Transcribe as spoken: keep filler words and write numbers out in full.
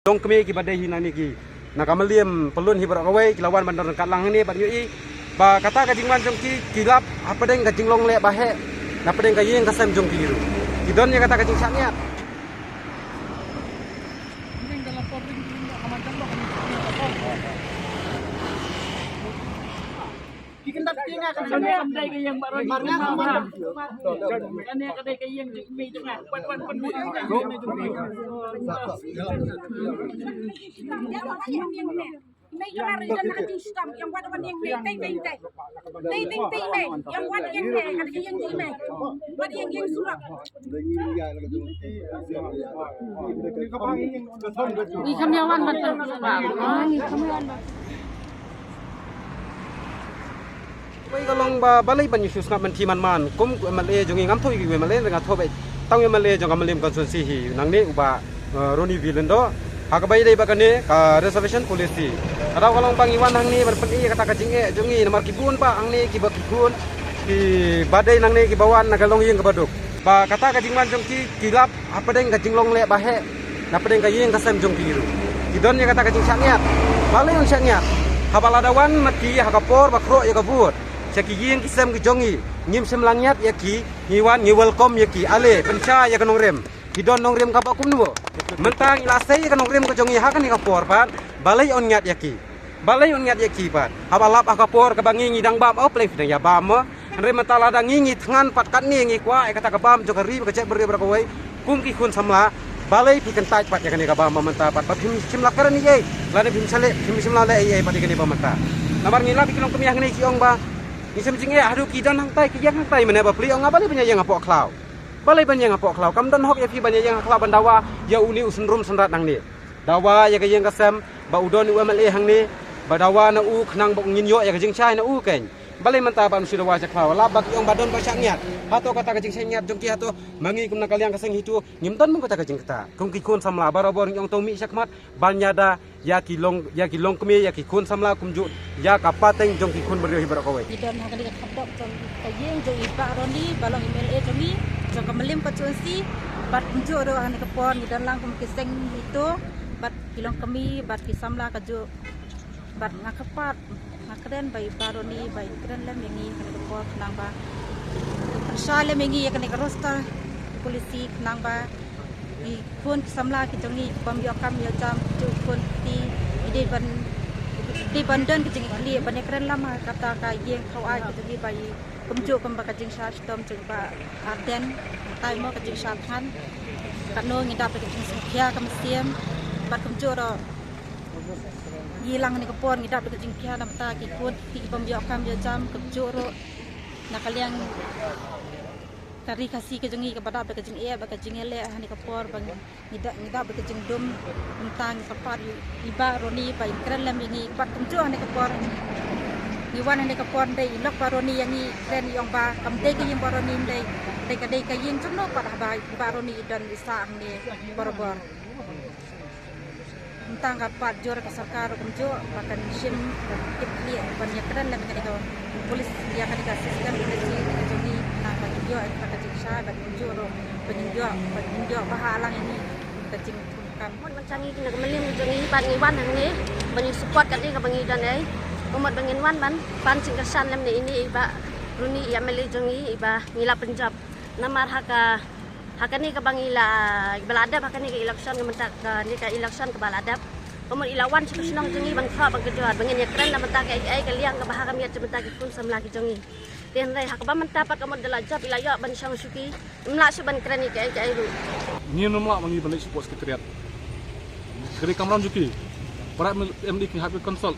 Jong kmie kiba dei hi nangne ki na ka Mylliem Pyllun hi baroh kawei ki la wan ban don ryngkat lang hangne ban ïohi ba kata ka jingwan jong ki ki lap hapdeng ka jinglong leh ba heh napdeng ka ïing ka sem jong ki ruh. Ki don ïa kata ka jingshaniah. Wei ka long ba balei ban ïa shu sngap man thi man man kum u M L A jong ngi, ngam thoh ïa u M L A, nga thoh ba tang u M L A jong ka Mylliem constituency hi nangne u Bah, eh, Ronnie V Lyngdoh. Ha kaba ïadei bad kane ka reservation policy, ka daw ka long ba ngi wan hangne ban pyni ïa kata ka jingeh jong ngi namar ki bun bah hangne kiba ki khun kiba dei nangne kiba wan na ka longïing kaba duk. Ba kata ka jingwan jong ki ki lap hapdeng ka jinglong leh ba heh napdeng ka ïing ka sem jong ki ruh. Ki don ïa kata ka jingshaniah. Balei un shaniah? Haba lada wan ma ki ha ka por ba khroh ïa ka vote sha ki ïing ki sem ki jong ngi, ngim shym la ngiat ïa ki. Ngi wan ngi welcome ïa ki. Ale pynshai ïa ka nongrim. Ki don nongrim kaba kumno? Mynta ngi la sei ïa ka nongrim ka jong ngi ha kane ka por pat. Balei un ngiat ïa ki? Balei un ngiat ïa ki pat? Haba lap ha ka por kaba ngi ngi dang bam, oh, pleng phi dang ïa bam mo. Hynrei mynta lada ngi ngi thngan pat katne ngi kwah ïa kata ka bam jong ka ri bad ka jaitbynriew baroh kawei kum ki khun samla. Balei phi kyntait pat ïa kane ka bam ba mynta pat ba phim shym la kren ei ei? Lada phim shym leh, phim shym la leh ei ei pat ïa kane ba mynta. Namar ngi lap ïa ki longkmie hangne ki ong ba ngi shem jingeh haduh ki don hangtai ki ïeng hangtai mynne ba pli ong nga balei ban ïa ïeng hapoh khlaw. Balei ban ïeng hapoh khlaw? Kam don hok ïa phi ban ïa ïeng ha khlaw ban dawa ïa une u synrum synrad nangne. Dawa ïa ka ïing ka sem ba u don u M L A hangne ba dawa na u khnang ba ngin ïoh ïa ka jingshai na u keiñ. Balei mynta ban shu dawa sha khlaw? Lap ba ki ong ba don ba shah ngiat. Hato kata ka jingshah ngiat jong ki hato ma ngi kum na ka liang ka seng hi tu ngim don mo kata ka jingkata. Kum ki khun samla barabor ngi ong to mih shakhmat ban ïada ïa ki long, ïa ki longkmie, ïa ki khun samla kumjuh ïa ka pateng jong ki khun briew hi baroh kawei. Ngi don ha kane ka khatduh jong ka ïing jong i Bah Ronnie ba long M L A jong ngi jong ka Mylliem constituency. Bad kumjuh ruh ha kane ka por ngi don lang kum ki seng hi tu bad ki longkmie bad ki samla kajuh. Bad nga kyrpad, nga kren ba i Bah Ronnie ba i kren lem ïa ngi ha kane ka por khnang ba pynshai lem ïa ngi ïa kane ka roster policy khnang ba ki khun ki samla ki jong ngi ki bym ïoh kam ïoh jam, ki khun ki, ki dei ban, ki dei ban don ki jingkitkhlieh ban ïakren lem ha kata ka ïing khaw aiñ ki jong ngi ba i kumjuh kumba ka jingshah shitom jong i Bah Ardent. Mynta mo ka jingshah thngan, katno ngi dap da ka jingsngewkhia ka mynsiem. Bad kumjuh ruh ngi lang ha kane ka por ngi dap da ka jingkhia namar ki khun ki bym ïoh kam ïoh jam, kumjuh ruh na ka liang ka ri Khasi ka jong ngi kaba dap da ka jingeh bad ka jingeh leh ha kane ka por ba ngi dap, ngi dap da ka jingdum. Mynta ngi kyrpad ïa i Bah Ronnie ba i kren lem ïa ngi bad kumjuh ha kane ka por ngi wan ha kane ka por ndei i lok Bah Ronnie ïa ngi kren i ong ba kam dei ka ïing Bah Ronnie ndei, dei ka dei ka ïing jong no pat haba i Bah Ronnie i don i sah hangne barabor. Mynta nga pat jur ka sorkar kumjuh ba kan shim, kan kit khlieh ban ïakren lem ïa kane ka police, ïa kane ka system police ka jong ngi, na ba kin ïoh ïa ka jingshai ba kin ïoh ruh, ba kin ïoh, ba kin ïoh ba ha lang ïa ngi ka jingthung kam. Mut ban cha ngi na ka Mylliem ka jong ngi pat ngi wan hangne ban ïa support ka dei kaba ngi don ei. Mut ba ngin wan ban pan jingkyrshan lem ne ine i Bah Ronnie i M L A jong ngi iba ngi la pynjop. Namar ha ka Ha kane kaba ngi la, ba la dep ha kane ka election, ka mynta kane ka election kaba la dep, ka mut i la wan sha ka shnong jong ngi ban khroh ban kjor ba ngin ïakren na bynta kaei kaei ka liang kaba ha ka miet jong bynta ki khun samla ki jong ngi. Te hynrei ha kaba mynta pat ka mut da la jop i la ïoh ban shong shuki, im lah shuh ban kren ïa kaei kaei ruh. Ngim lah ma ngi ban leit sha pdeng secretariat. Ka dei kamram jong ki. Para M D ki hap consult.